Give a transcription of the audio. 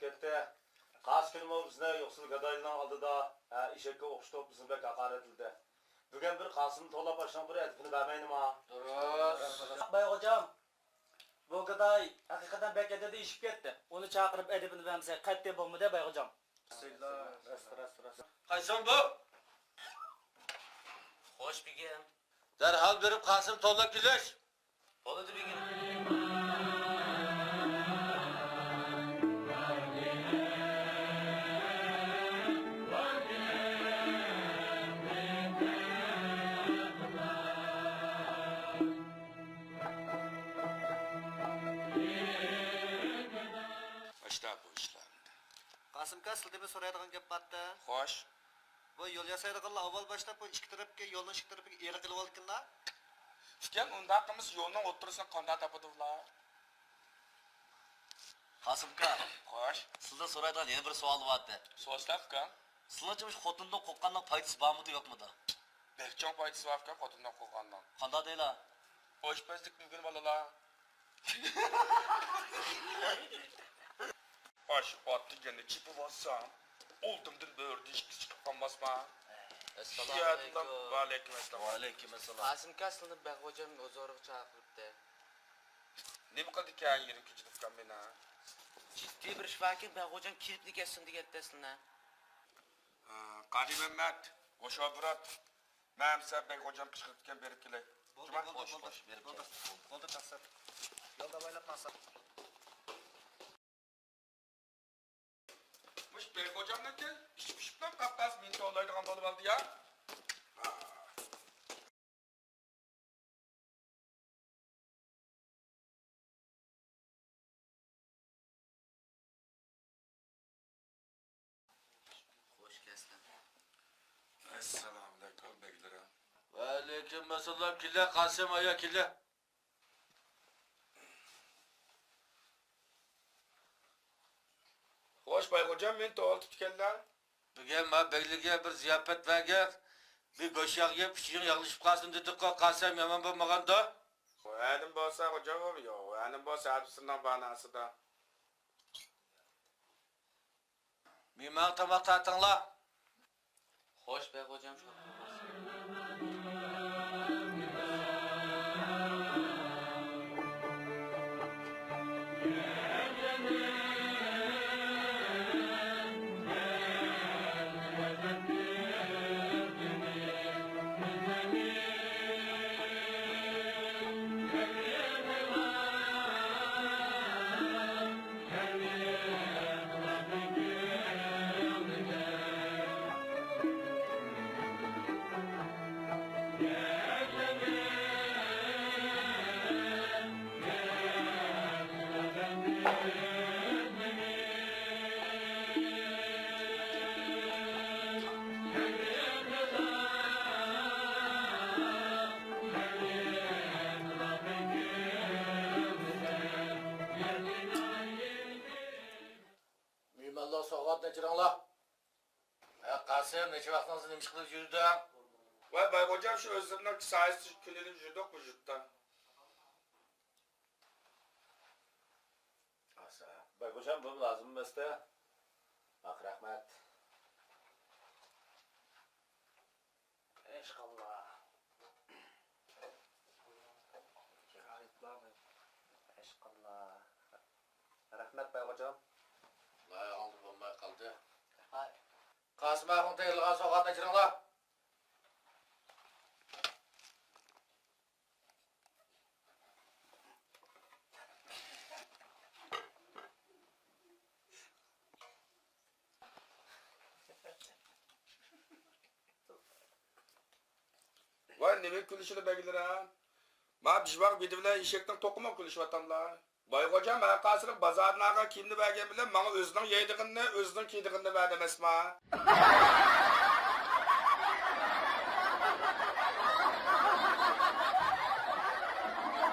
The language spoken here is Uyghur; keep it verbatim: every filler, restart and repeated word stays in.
كەتتى. قاسىم كېلىمۇ بىزنى يوقسۇل گادايلارنىڭ ئالدىدا، ھە، ئېشەككە ئوخشىتىپ بىزنى بەك ھاقارەتلىدى. بۈگۈن بىر قاسىمنى توۋلاپ ئاشنىڭ بىر ئەدىپىنى بەرمەيلىما؟ دۇرۇس. باي خوجام، بۇ گاداي ھەقىقەتەن بەك ھەددىدىن ئېشىپ كەتتى. ئۇنى چاقىرىپ ئەدىپىنى بەرمىسەك قەتئىي بولمىدى، باي خوجام. قايسىڭ بۇ؟ خوش، بېگىم. دەرھال بېرىپ قاسىمنى توۋلاپ كېلىش. بولىدۇ، بېگىم. باشلا بۇ ئىشلارنى. قاسىمكا، سىلىدىن بىر سورايدىغان گەپ بارتى. خوش. بۇ يول ياسايدىغانلار ئاۋۋال باشلاپ بۇ ئىككى تەرەپكە، يولنىڭ ئىككى تەرىپىگە ئېرىق ئېلىۋالىدىكەنلا. ئىكەن، ئۇنداق قىلمىسا يولنىڭ ئوتتۇرىسىنى قانداق تاپىدۇ بۇلار؟ قاسىمكا. خوش. سىلىدىن سورايدىغان يەنە بىر سوئال بارتى. سورىسىلا ئۇكام. سىلىڭچە مۇشۇ خوتۇندىن قورققاننىڭ پايدىسى بارمىدۇ يوقمىدۇ؟ بەك چوڭ پايدىسى بار ئۇكام خوتۇندىن قورققاننىڭ. قانداق دەيلا؟ ئوشپەزلىكنى ئۆگىنىۋالىلا. ئاشۇ ئات دېگەننى چېپىۋالسام، ئالدىمدىن بۆرىدىن ئىككىسى چىقىپ قالماسما؟ ئەسسالامۇ ئەلەيكۇم. ۋەئەلەيكۇم ئەسسالام. ۋەئەلەيكۇم ئەسسالام. قاسىمكا، سىلىنى بەگ خوجام ھۇزۇرىغا چاقىرىپتۇ. نېمە قىلدىكەن يېرىم كېچىدە ئۇكام مېنى؟ جىددىي بىر ئىش باركەن، بەگ خوجام كېلىپلا كەتسۇن دېگەنتى سىلىنى. ھە، قادى مەممەت، ھوش ئابرات. مەن ئەمسە بەگ خوجام قىچقىرىپتىكەن، بېرىپ كېلەي. بولدى، جۇما، بولدى، خوش، بولدى، خوش، بېرىپ بولدى، كەل. بولدى، تەقسىر. يولدا ئايلاپ ماڭساق. مۇشۇ بەگ خوجامنىڭكى ئىچ پىشىپلا قاپقاز مېنى توۋلايدىغان بولۇۋالدى يا. خوش كەلسىلەر. ئەسسالامۇئەلەيكۇم بەگلىرىم. ۋەئەلەيكۇم ئەسسالام. كېلە قاسىم ئايا، كېلە. خوش، باي خوجام، مېنى توۋلىتىپتىكەنلەر. بۈگۈن ما بەگلىككە بىر زىياپەت بەرگەن، بىر گۆش ياغ يەپ، ئۈچ يىڭ ياغلىشىپ قالسۇن دېدۇققۇ، قاسەم يامان بولمىغاندۇ؟ ۋەدىم بولسا خوجام، يوق، ۋەدىم بولسا ھەپسىنىڭ باناسىدا. مېھمانغا تاماق تارتىڭلار. خوش، بەگ خوجام، شۇنداق قىلىمىز. مېھمانلار، سوغات نەچچىرىڭلار؟ ھە، قاسىم، نەچچە ۋاقتىڭىزدا نېمە ئىش قىلىپ يۈردۈڭ؟ ۋاي، باي خوجام، شۇ ئۆزلىرىنىڭ سايىسىدا كۈنلىرى يۈردۇق بۇ يۇرتتا. ئاسا. باي خوجام، بۇ لازىم ئەمەستە. ھاق، رەھمەت. ئەشقاللا. ئەشقاللا. رەھمەت، باي خوجام. لايىقىڭىز بولماي قالدى. ھاي. قاسىم ئاخۇن تەييارلىغان سوغاتنى ئىچىرىڭلار. ۋاي، نېمە كۈلۈشىدۇ بەگلىرى؟ ما بىژباغ بېدە بىلەن ئېشەكنىڭ توقىمۇ كۈلۈشۈۋاتاملا. باي خوجام ھەر قايسىلىق بازاردىن ئالغان كىيىمنى بەرگەن بىلەن ماڭا ئۆزىنىڭ يەيدىغىنىنى، ئۆزىنىڭ كىيىدىغىنىنى بەردى ئەمەسما؟